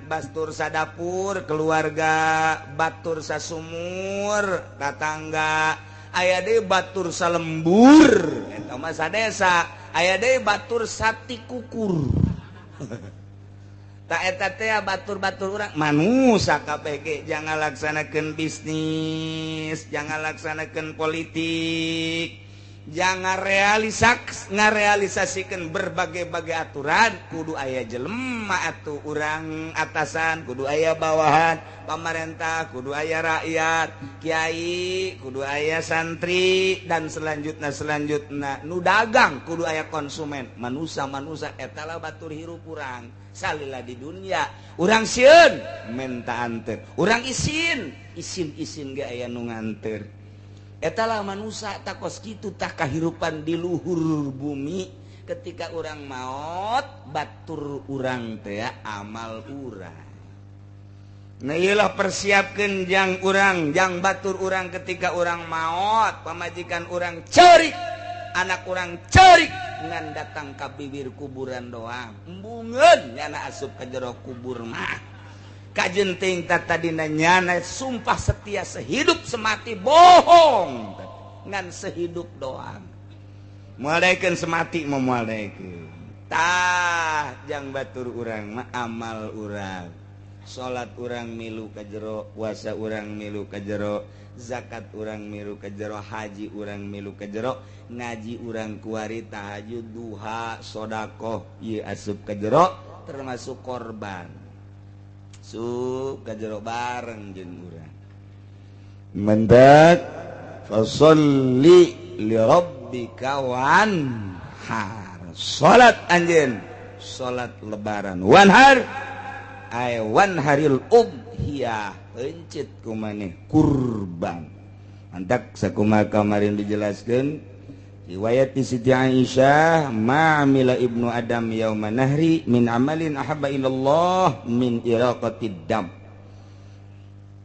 Batur sadapur keluarga, batur sasumur tatangga, aya deui batur salembur eta mah sadesa, aya deui batur satikukur. Tah, eta teh batur-batur urang manusia kabeh ge. Jangan laksanakeun bisnis, jangan laksanakeun politik, jangan ngarealisasikan berbagai-bagai aturan, kudu aya jelema atuh. Urang atasan kudu aya bawahan, pamarentah kudu aya rakyat, kiai kudu aya santri, dan selanjutnya selanjutnya, nu dagang kudu aya konsumen. Manusia manusia etalah batur hirup urang salila di dunia. Urang sieun menta anter, urang isin isin isin ge aya nu nganter. Etalah manusia, takos kitu tah kahirupan di luhur bumi. Ketika urang maot, batur urang teh amal urang. Nah, iyalah, persiapkan jang urang, jang batur urang. Ketika urang maot, pamajikan urang cerik, anak urang cerik, ngan datang ka bibir kuburan doang, embungeun nyana asup ka jero kubur mah. Kajenting tadi nyana sumpah setia sehidup semati, bohong, ngan sehidup doang. Moal semati mau moal. Tah, jang batur urang mah amal urang. Salat urang milu ka jero, puasa urang milu ka jero, zakat urang milu ka jero, haji urang milu ka jero, ngaji urang kuari, tahajud, duha, sodakoh ieu asup ka jero, termasuk korban sup ka jero bareng jeung urang. Mendak fasolli li rabbika wanhar. Salat anjeun, salat lebaran, wanhar ay wanharil udhiyah, pencit ku maneh kurban. Mantak sakumaha kamarin dijelaskeun riwayat di Siti Aisyah, ma amila ibnu Adam yauma nahri min amalin ahabba ilallah min iraqatid dam.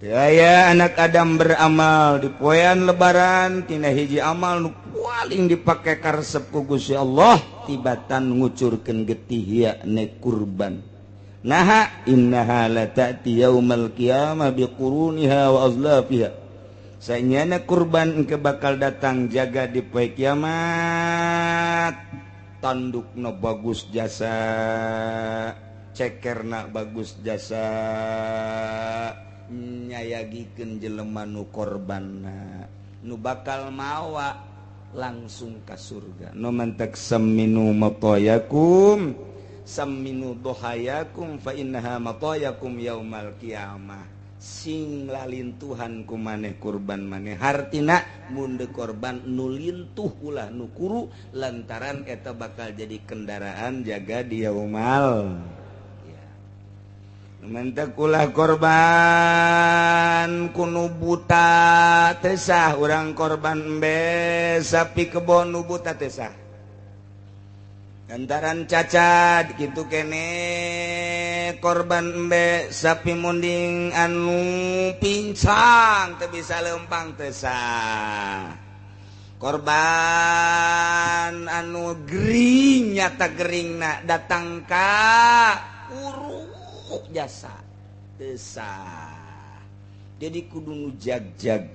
Aya anak Adam beramal di poean lebaran tina hiji amal nu paling dipake karesep ku Gusti Allah tibatan ngucurkeun getih, yakni kurban. Naha? Innaha la ta'ti yaumal qiyamah biquruniha wa azlafiha. Sanyana kurban engke bakal datang jaga di poe kiamat, tandukna bagus jasa, cekerna bagus jasa, nyayagikeun jelema nu korbanna, nu bakal mawa langsung ka surga. Nu mantak samminu matayakum, samminu dohayakum, fa innaha matayakum yaumal qiyamah. Sing lalintuhan ku maneh kurban maneh, hartina mun korban nu lintuh, ulah nu kuru, lantaran eta bakal jadi kendaraan jaga di yaumal ya. Mantak ulah korban ku nu buta, teu sah. Urang korban embe sapi kebon nu buta teu sah lantaran cacat gitu kene. Korban embe sapi munding anu pincang, teu bisa lempang, teu sah. Korban anu gering, nyata gering na datang ka uruk jasa, teu sah. Jadi kudu nu jag-jag,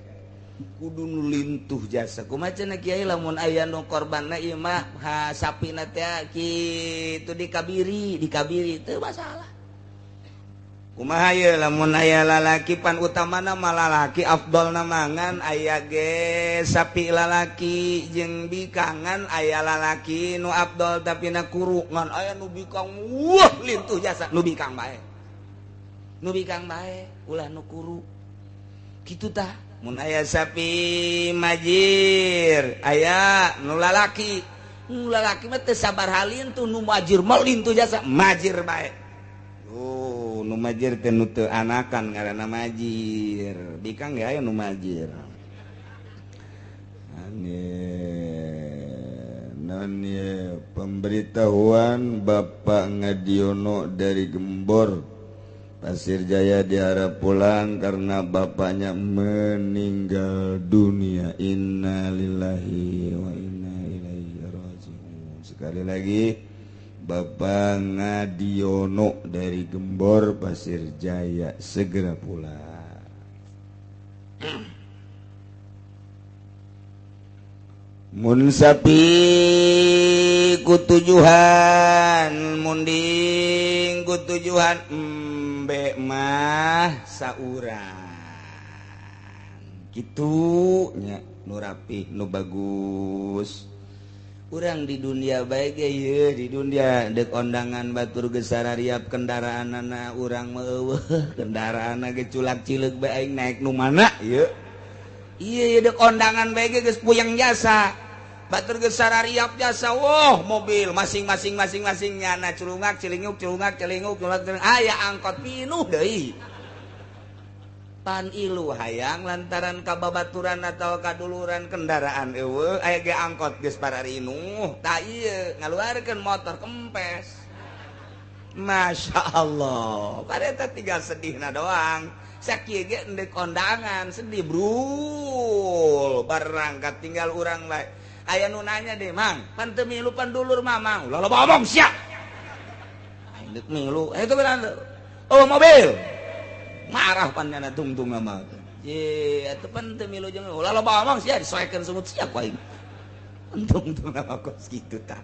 kudu nu lintuh jasa. Kumaha cenah, Kiai, lamun aya nu korbanna ieu mah ha sapina teh kitu dikabiri, dikabiri teu masalah? Kumaha ye lamun aya lalaki? Pan utamana mah lalaki afdolna mangan aya ge sapi lalaki jeung bikangan. Aya lalaki nu afdol tapi na kuru, ngan aya nu bikang, wah, lintuh jasa, nu bikang bae, nu bikang bae, ulah nu kuru kitu. Tah, mun aya sapi majir, aya nu lalaki, nu lalaki mah teu sabar halin tuh. Nu majir mah lintuh jasa, majir bae. Oh, nu majir teh nu teu anakan ngaranna majir. Bikang ya aya nu majir. Aneh non ye, pemberitahuan Bapak Ngadiono dari Gembor Pasir Jaya diharap pulang karena bapaknya meninggal dunia. Innalillahi wa inna ilaihi raji'un. Sekali lagi, Bapak Ngadiono dari Gembor Pasir Jaya segera pulang. Mun sapi kutujuhan munding kutujuhan embe mah saurang kitu nya nu rapih nu bagus. Urang di dunia bae ge ieu di dunia deuk ondangan batur geus sarariap kendaraanana urang mah eueuh kendaraanna ge culak cileuk bae aing naik nu mana ieu. Ieu deuk ondangan bae ge geus puyeng jasa. Batur geus sarariap jasa woh mobil masing-masing masing-masing nyana culungak cilinguk culungak celinguk culungak aya angkot pinuh deui. Pan ilu hayang lantaran kababaturan atau kaduluran kendaraan eueuh aya ge angkot geus pararinuh tah ieu ngaluarkeun motor kempes. Masya Allah pareta tinggal sedihna doang sakieu ge endek kondangan sedih brul barangkat tinggal urang bae. Aya nu nanya deh mang pan teu milu pan dulur mamang ulah loba omong sia aing deuk milu itu bener oh mobil marah pan nyana tungtung mah ye atuh pan teu milu jeung ulah loba omong sia disoekeun sumut sia ku aing tungtung mah kos kitu tah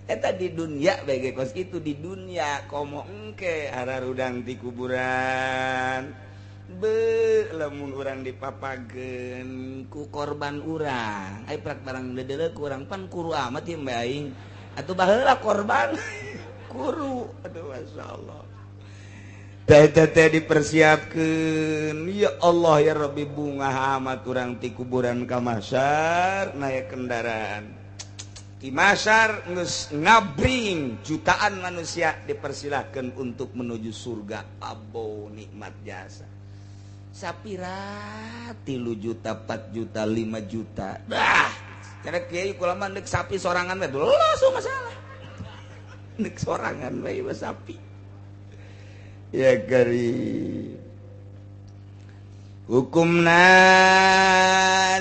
eta di dunia bae ge kos kitu di dunia komo engke hararudang di kuburan be lamun urang dipapageun ku korban urang ai prak barang dedeuleu ku urang pan kuru amat ieu mbe aing atuh baheula korban kuru aduh masyaallah teh teh dipersiapkeun ya Allah ya Rabbi bunga amat urang ti kuburan ka mahsyar naik kendaraan ti mahsyar geus ngabring jutaan manusia dipersilahkan untuk menuju surga abo nikmat jasa sapira 3 juta 4 juta 5 juta dah cara kiai kula mah deuk sapi sorangan we langsung masalah deuk sorangan we sapi ya gari hukumna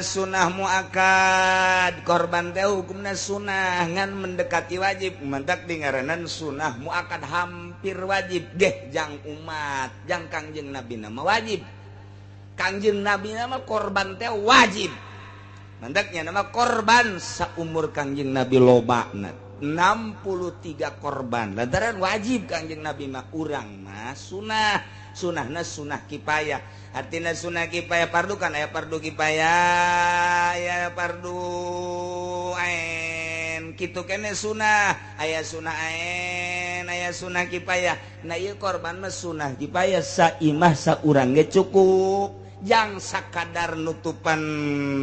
sunah muakad korban teh hukumna sunah ngan mendekati wajib mentak dingaranan sunah muakad hampir wajib geh jang umat jang Kangjeng Nabi nama wajib Kangjeng Nabi nama korban teh wajib mentaknya nama korban saumur Kangjeng Nabi loba 63 korban lantaran wajib Kangjeng Nabi mah urang mah sunah sunahna sunah kipayah artinya sunah kipayah pardu kan aya pardu kipayah aya pardu ain kitu kene sunah aya sunah ain aya sunah kipayah nah ieu korban mah sunah kipayah saimah saurang ge cukup jang sakadar nutupan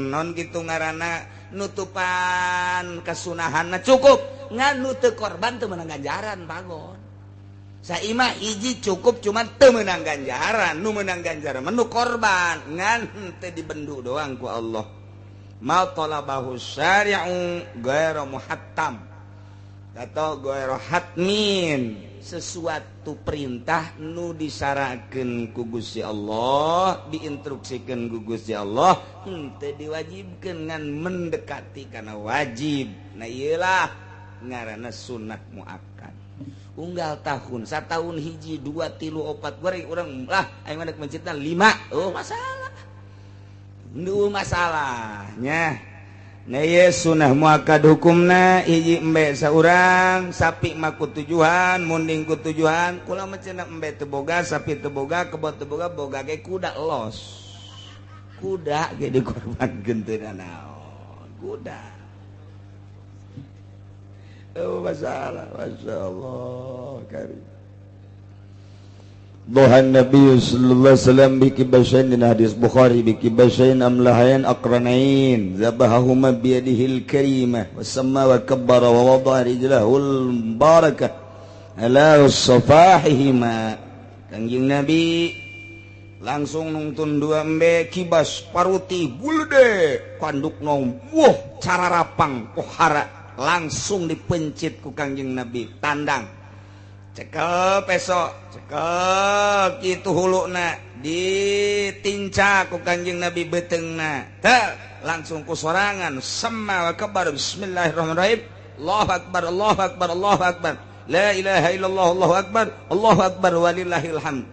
non kitu ngaranna nutupan kasunahanna cukup ngan nu teu korban teu meunang ganjaran pagon saimah hiji cukup cuman teu meunang ganjaran nu meunang ganjaran menu korban ngan teu dibendu doang ku Allah ma talabahu syari'u ghairu muhattam atau ghairu hatmin sesuatu perintah nu disarakeun ku Gusti Allah diinstruksikeun ku Gusti Allah henteu diwajibkeun ngan mendekati kana wajib nah ieu lah ngaranna sunah muakkad unggal tahun satahun hiji 2 3 4 goreng urang lah aing mah deuk mencitna 5 oh masalah nu masalahnya nah ieu sunah muakkad hukumna hiji embe saurang sapi mah kutujuhan munding kutujuhan kula mah cenah embe teu boga sapi teu boga kebo teu boga boga ge kuda los kuda ge dikorbankeun teu naon kuda oh masalah masyaallah karim Dohan Nabi sallallahu alaihi wasallam bi kibashain dina hadis Bukhari bi kibashain amlahain aqranain zabahahuma bi yadihil karimah wa samma wa kabbara wa wada'a rijlahul barakah ala safahihima. Kangjeng Nabi langsung nungtun dua embe kibas paruti bulde kandukna wah cara rapang pohara langsung dipencit ku Kangjeng Nabi tandang cekel pesok cekel kitu huluna ditinca ku Kangjeng Nabi beuteungna teh langsung ku sorangan sama wa kabar bismillahirrahmanirrahim Allahu akbar Allahu akbar Allahu akbar La ilaha illallah Allahu akbar Allahu akbar walillahil hamd.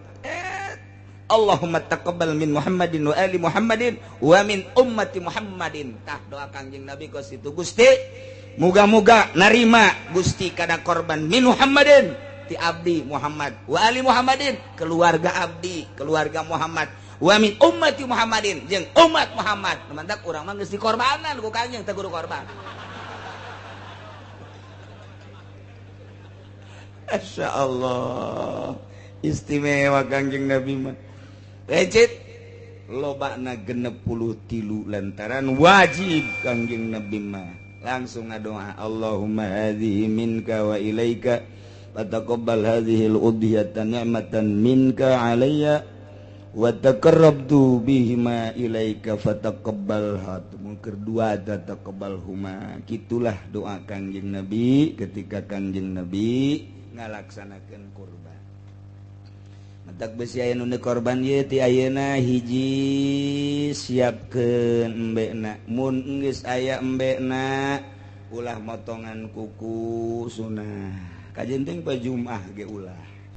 Allahumma taqabbal min Muhammadin wa ali Muhammadin wa min ummati Muhammadin. Tah doa Kangjeng Nabi kos itu, Gusti muga-muga narima Gusti kana korban min Muhammadin ti abdi Muhammad, wa ali Muhammadin keluarga abdi keluarga Muhammad, wa min ummati Muhammadin jeung umat Muhammad. Mantak urang mah geus dikorbanan ku Kangjeng teh kudu korban. Masya Allah istimewa Kangjeng Nabi mah. Lecit lobana 63 lantaran wajib Kangjeng Nabi mah langsung ngadoa Allahumma hadhihi minka wa ilaika fataqabbal hadhil udhiyata ni'matan minka alayya wa taqarrabtu bihima ilaika fataqabbalha. Mungker dua taqabbalhuma. Kitulah doa Kangjeng Nabi ketika Kangjeng Nabi ngalaksanakeun kurban. Matak besi aya nu korban ieu ti ayeuna hiji siapkeun embekna. Mun geus aya embekna ulah motongan kuku sunah. Kajenting pa Jumat ge ulah.